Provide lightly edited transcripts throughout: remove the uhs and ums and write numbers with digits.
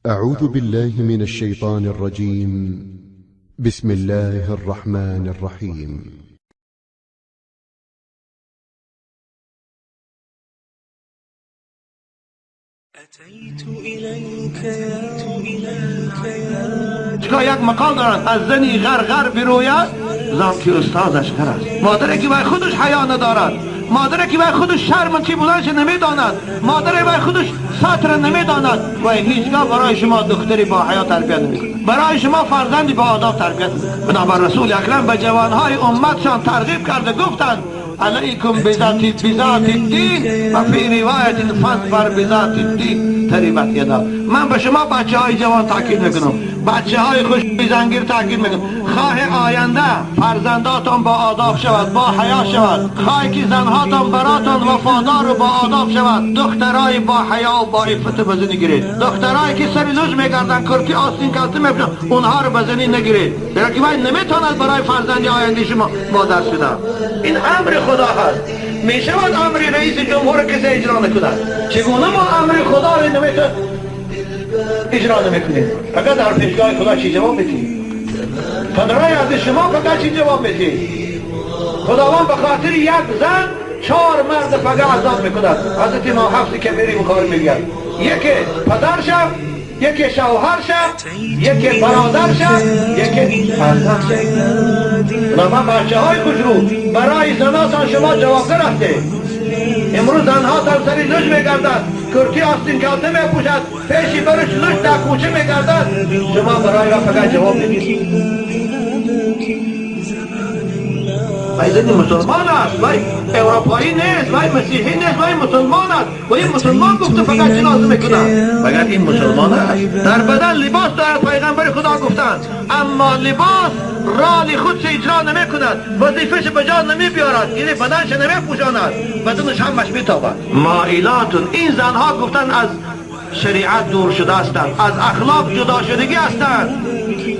أعوذ بالله من الشيطان الرجيم. بسم الله الرحمن الرحيم. چکا یک مقال دارند از زنی غرغر بروید زن که استادش غر است. مادری که وای خودش حیا ندارد، مادری که وای خودش شرم چی بودنش نمیداند، مادری وای خودش سطر نمیداند، وای هیچگاه برای شما دختری با حیا تربیت نمیکند، برای شما فرزندی با آداب تربیت نمیکند. بنابر رسول اکرم به جوانهای امتشان ترغیب کرده گفتند علیکم بذات الدین و فی روایت فاظفر بذات الدین تربت یدا. من به شما بچه های جوان تاکید میکنم، بچه های خوش زنگیر تاکید میکنم، خواه آینده فرزنداتان با آداب شود، با حیا شود، خواه که زنهاتان براتان وفادار و با آداب شود، دخترای با حیا و با عفت به زنی گیرید. دخترایی که سر لوج میگردن، کرتی آستین کلته میپوشن، اونها رو به زنی نگیرید، زیرا که باید نمیتواند برای فرزند آینده شما مادر شده. این امر خدا هست. میشود امر رئیس جمهور کسی اجرا نکند؟ چگونه ما امر خدا رو نمیتونیم اجرا نمیکنیم؟ فقط در پیشگاه خدا چی جواب میدید؟ پدرای عزیز شما فقط چی جواب میدید؟ خداوند به خاطر یک زن 4 مرد فقط عذاب میکند. حضرت امام حفص کبیری بخاری میگه یکی پدر شد، یکی شوهر شد، یکی برادر شد، یکی فرزند شد. من بچه های خوشرو برای زناتان شما جوابگو هستید. امروز زنهاتان سری لوج میگردد، کرتی آستین کلته میپوشد، پیشی برش لوج در کوچه میگردد، شما برای را فقط جواب میدید. وای زنی مسلمان است، وای اروپایی نیست، وای مسیحی نیست، وای مسلمان است. و این مسلمان گفته فقط چی لازم میکنه؟ فقط این مسلمان است. در بدن لباس دارد، پیغمبر خدا گفتند، اما لباس رال خودش اجرا نمیکند، وظیفه‌ش به جا نمیبیارد، یعنی بدنش نمیپوشاند، بدنش همش میتابد. مائلاتون، این زنها گفتند از شریعت دور شده هستند، از اخلاق جدا شدگی هستند.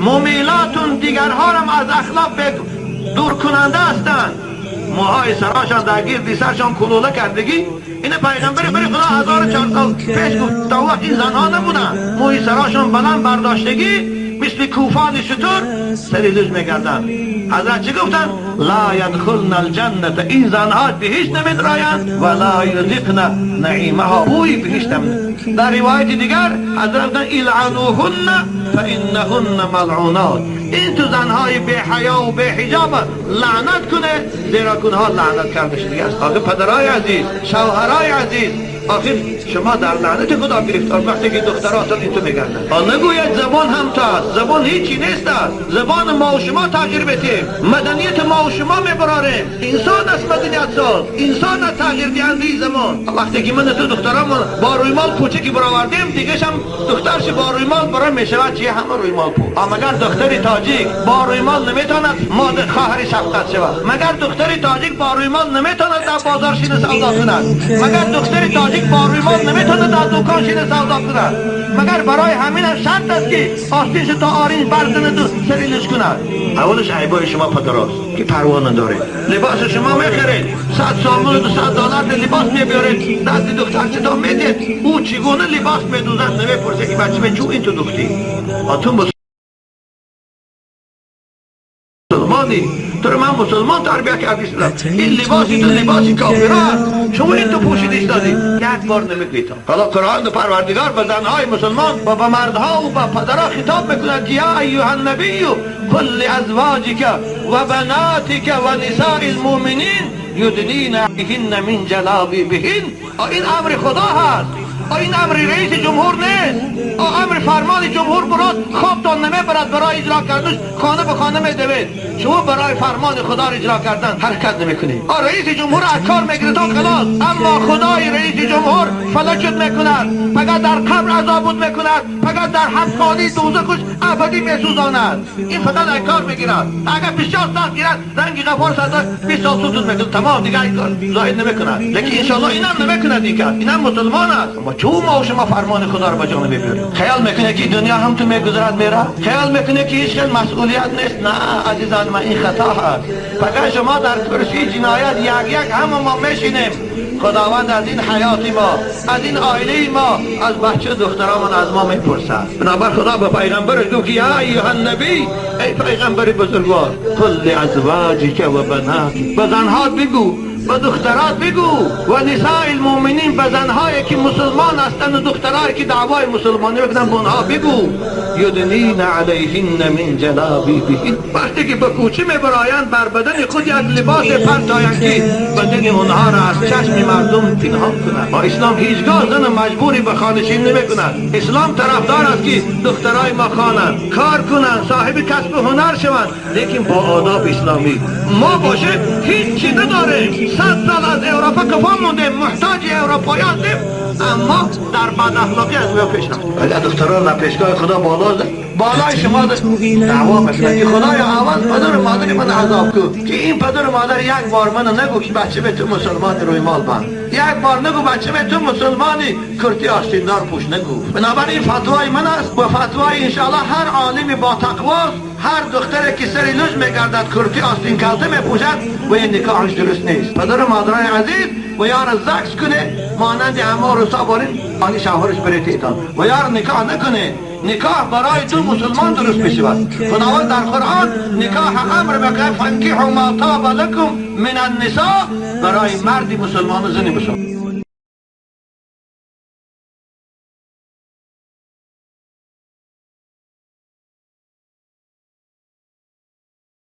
ممیلاتون، دیگرها هم از اخلاق دور کننده هستند. موهای سراشان در گرد سرشان کلوله کردگی. این پیغمبر خدا 1400 سال پیش گفت. تا وقت این زنها نبودند، موی سراشان بلند برداشتگی مثل کوفان شتر سری لوج میگردند. حضرت چی گفتند؟ لا یدخلن الجنة، این زنها بهشت نمیدرایند و لا یذقن نعیمها، بوی بهشت هم. در روایت دیگر حضرت العنوهن فانهن ملعونات، این تو زنهای بی حیا و بی حجاب لعنت کنه، زیرا کنها لعنت کرده شده است. آخه پدرای عزیز، شوهرای عزیز، آخر شما در لعنت خدا گرفتار وقتی که دختراتون این تو میگردن. نگوید زبان هم تاست، زبان هیچی نیست است. زبان ما و شما تغییر بدیم، مدنیت ما و شما میبراریم. انسان است مدنیت ساز، انسان است تغییر دهنده زمان. وقتی که من تو دخترامون با رویمال کوچکی برآوردیم، دیگه‌ش هم دخترش با رویمال برای میشود چیه؟ همه رویمال پو. مگر دختری تاجیک با رویمال نمیتواند مادر خواهر شفقت شود؟ مگر دختری تاجیک با رویمال نمیتواند در بازار شینه سودا کند؟ مگر دختری تاجیک با رویمال نمیتونه در دکان شینه سودا کند؟ مگر برای همین هم شرط است که آستینش تا آرنج برزند و سریلش کند؟ اولش عیبای شما پدراست که پروا ندارید. لباس شما میخرید، 100 سامون و 200 دلار لباس میبیارید، دست دختر چطور میدید؟ او چگونه لباس میدوزد نمیپرسه که بچه من چون این تو دوختی؟ تو مسلمانی، تو رو من مسلمان تربیت کردی شدم، این لباسی تو لباسی کافر است، شما این تو پوشیده ایستادی. یک بار نمیگویید. حالا قرآن و پروردگار به زنهای مسلمان و به مردها و به پدرها خطاب میکند: یا ایها النبی قل لازواجک و بناتک و نساء المؤمنین یدنین علیهن من جلابیبهن. این امر خدا هست، این امر رئیس جمهور نیست. امر فرمان جمهور براد خوابتان نمیبرد، برای اجرا کردنش خانه به خانه میدوید. شما برای فرمان خدا را اجرا کردن حرکت نمیکنید. رئیس جمهور از کار میگیره تا خلاص، اما خدای رئیس جمهور فلکت میکند، فقط در قبر عذابت میکند، فقط در حبسخانه دوزخش ابدی میسوزاند. این فقط از کار میگیرد. اگر 24 سال گیرد رنگ غفار سرده 20 سال سوزت میکند، تمام دیگه این کار زاهد نمیکند. لیکن انشالله اینم نمیکند، این کار اینم مسلمان است. اما چون ما و شما فرمان خدا رو به جان میبریم، خیال میکنه که دنیا هم تو میگذرد میره، خیال میکنه که هیچ مسئولیت نیست. نه عزیزان من، این خطا هست. فقط شما در کرسی جنایت یک یک همه ما میشینیم، خداوند از این حیات ما، از این عائله ما، از بچه دخترامون از ما میپرسد. بنابر خدا به پیغمبرش گفت که یا ایها النبی، ای پیغمبر بزرگوار، قل لازواجک و بناتک، به زنهات بگو، به دخترات بگو، و نساء المؤمنین، به زنهایی که مسلمان هستند و دخترایی که دعوای مسلمانی میکنن به اونها بگو، یدنین علیهن من جلابیبهن، وقتی که به کوچه میبرایند بر بدن خود یک لباس پرتایند که بدن اونها را از چشم مردم پنهان کنند. با اسلام هیچگاه زن مجبوری به خانه‌نشین نمیکند. اسلام طرفدار است که دخترای ما خوانند، کار کنند، صاحب کسب هنر شوند، لیکن با آداب اسلامی. ما باشه هیچی نداریم، 100 سال از اروپا کفا مونده، محتاج اروپایی هستیم، اما در بد اخلاقی از ما پیش رفتیم. اگر دختران در پیشگاه خدا بالا بالای شما دعوا میکنن که خدایا اول پدر و مادر من عذاب کن، که این پدر و مادر یک بار من نگو که بچه به تو مسلمانی روی مال بند، یک بار نگو بچه به تو مسلمانی کرتی آستیندار پوش نگو. بنابراین فتوای من است و فتوای انشاءالله هر عالمی با تقواست، هر دختری که سری لوز میگردد کرتی آستین کلته میپوشد و این نکاحش درست نیست. پدر و مادرای عزیز و یار زکس کنه مانند همه روسا بارین آنی شوهرش بره تیتان و یار نکاح نکنه. نکاح برای تو مسلمان درست میشود. خداوند در قرآن نکاح امر میکنه، فانکحوا ما طاب لکم من النساء، برای مرد مسلمان و زن مسلمان.